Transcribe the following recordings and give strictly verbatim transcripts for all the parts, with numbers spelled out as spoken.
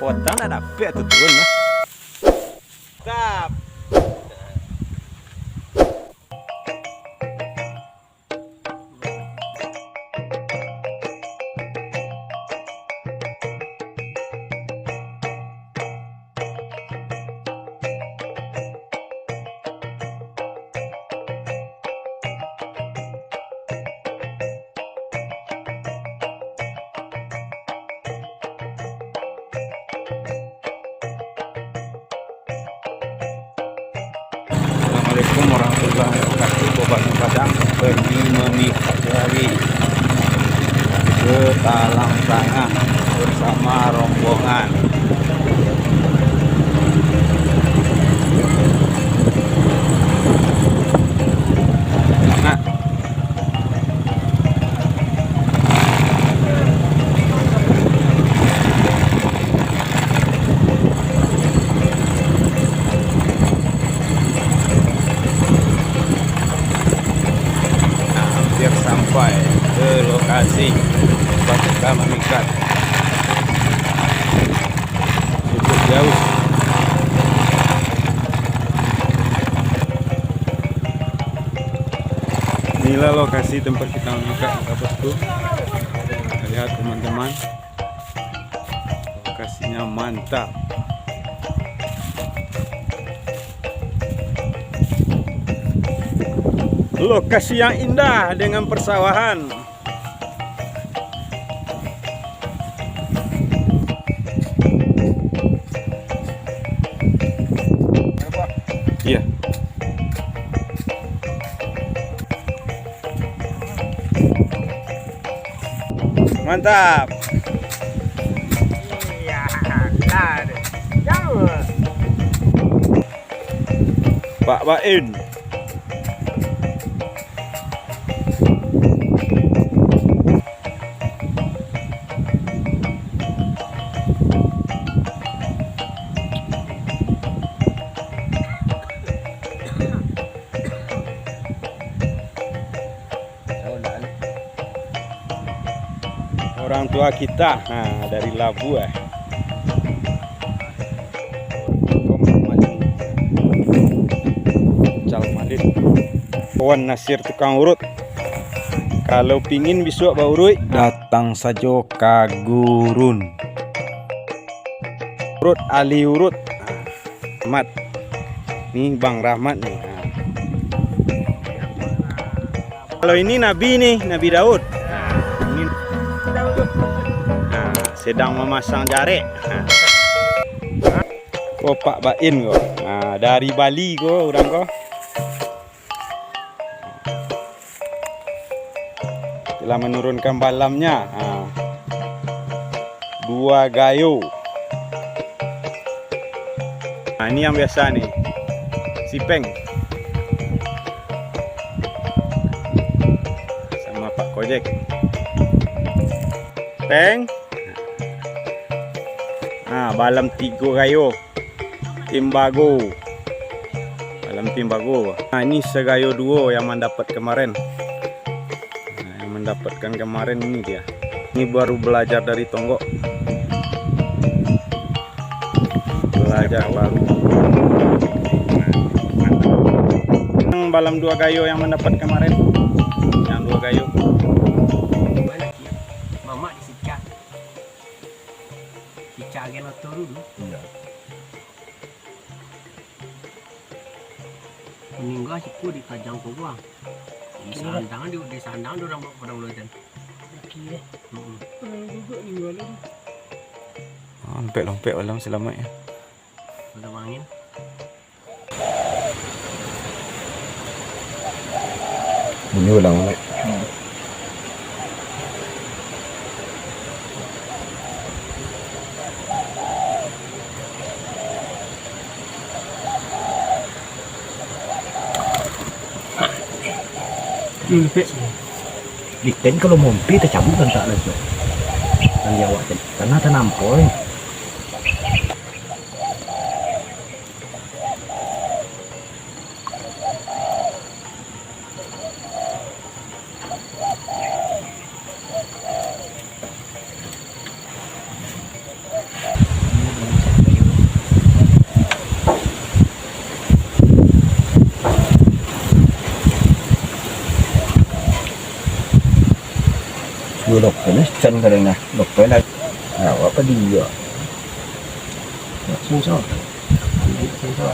Potang dah dapek tu turun lah. Tap. Assalamualaikum warahmatullahi wabarakatuh. Bapak Padang, pergi memikat hari ke Talang Tangan bersama rombongan. Nah, hampir sampai ke lokasi tempat kita memikat. Cukup jauh. Inilah lokasi tempat kita memikat di kapas tu. Lihat, teman-teman, lokasinya mantap. Lokasi yang indah dengan persawahan. Iya. Mantap. Iya, dah. Jauh. Pak Bain. Orang tua kita, ha, dari Labuah. Cal Madin. Wan Nasir tukang urut. Kalau pingin bisuak bauruik, datang sajo ka gurun. Urut, ahli urut. Mat. Ni Bang Rahmat ni. Ha. Kalau ini Nabi ni, Nabi Daud. Ha, ini, ha, sedang mamasang jarek. Ha. Ko Pak Bain ko. Ha, dari Bali ko urang ko. Telah menurunkan balamnya. Ha. Dua gayo. Nah, ini yang biasa nih. Si Peng. Sama Pak Kojek. Peng. Nah, balam tigo gayo. Timbago. Balam timbago. Nah, ini sagayo duo yang mandapat kemarin. Nah, yang mendapatkan kemarin ini dia. Ini baru belajar dari tonggok. Belajar baru. Yang balam dua gayo yang mendapat kemarin. Yang dua gayo. Mamak disikat. Cicak agen oto dulu. Iya. Maningga siko di kajang ko gua. Di sandang, di, di sandang di urang, urang Lodan. Laki, eh. Mm-mm. Urang guguak ningga lah tu. Ah, lompek-lompek balam salamaik, ya. Udah mangin. Bunyi ulang balik. Hmm, pek. Liten kalau mompi tacabut lantak lah tu. Nan di awak tadi. Tanah tanampoi. Doktor ni can kadang nah. Doktor ni awak apa dia? Susah. Susah.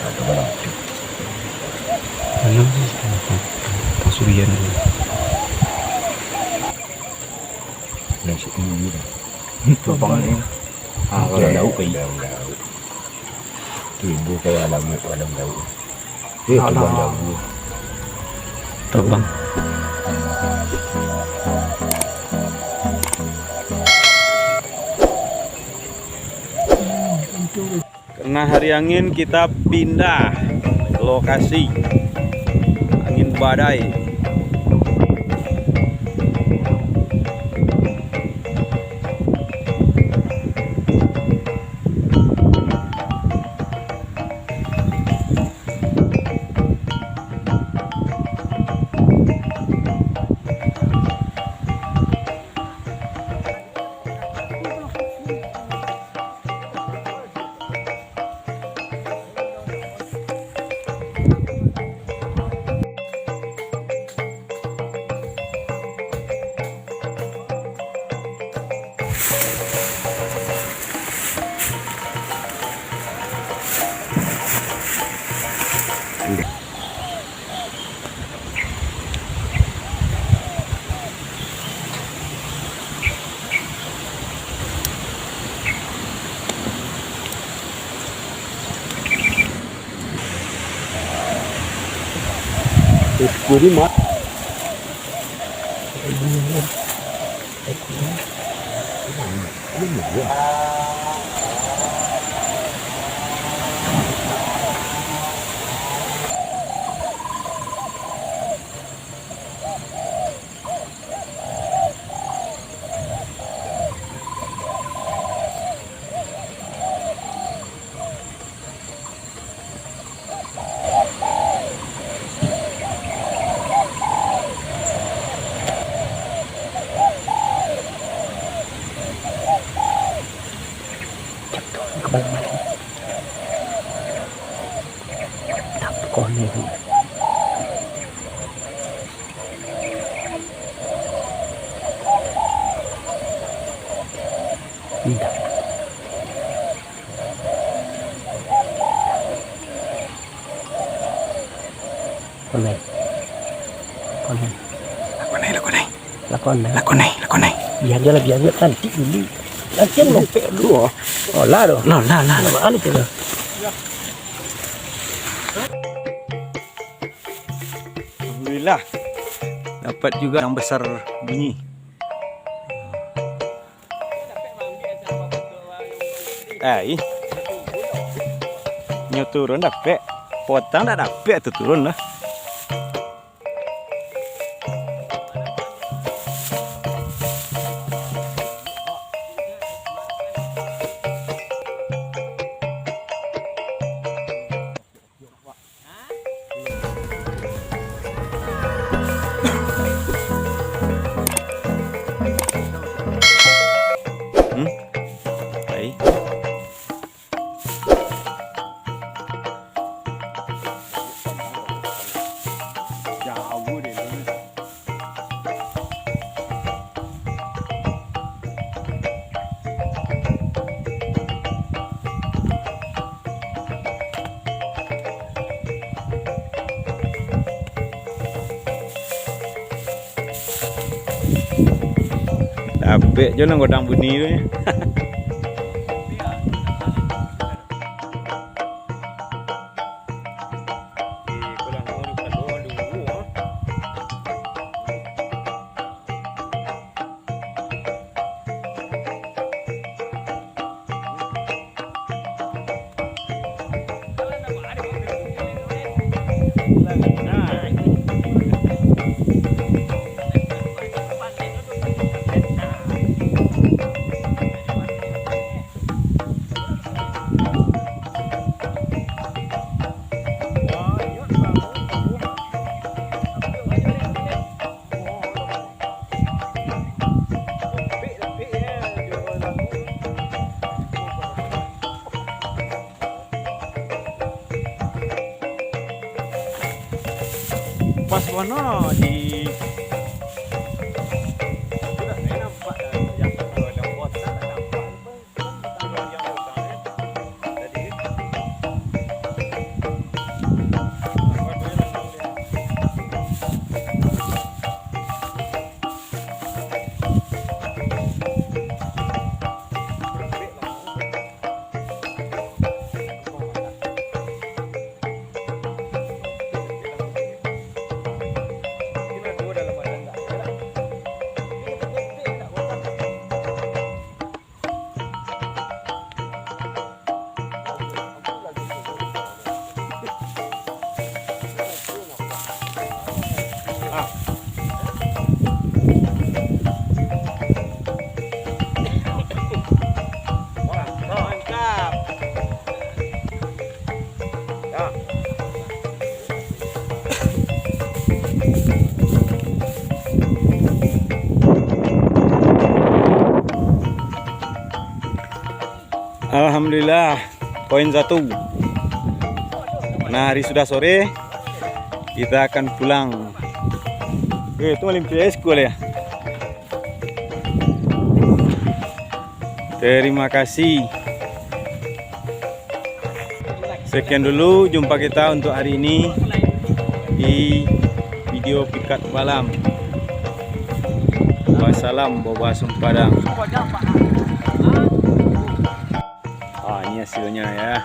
Ada barang. Anam sih, pasurian tu. Nasi tinggi dah. Lubang ni. Ah, dalam laut kai. Dalam laut. Tibo ka alam, alam laut. Eh, terbang jauh. Terbang. Karena hari angin, kita pindah lokasi. Angin badai. Indak. Konai. Konai. Lakonai, lakonai. Lakonai. Lakonai, lakonai. Biar dia lah, biar dia cantik dulu. Nanti yang lopek dulu, oh. Oh, lah, doh. Lah, lah, lah. Lah, mana tu, lah? Alhamdulillah. Dapat juga yang besar bunyi. Ai. Nyo turun dapek. Potang dak dapek tu turun lah. Hmm? Ai. Dapek jo nan godang bunyi tu nyo. Pas bana di. Sudah, saya nampak dah. Yang kalau ada botak, tak nampak. Alhamdulillah, poin satu. Nah, hari sudah sore, kita akan pulang. Eh, itu malam P S ku ya. Terima kasih. Sekian dulu jumpa kita untuk hari ini di video Pikat Balam. Wassalam, Boba Sumpadang. Ah, ini hasilnya ya.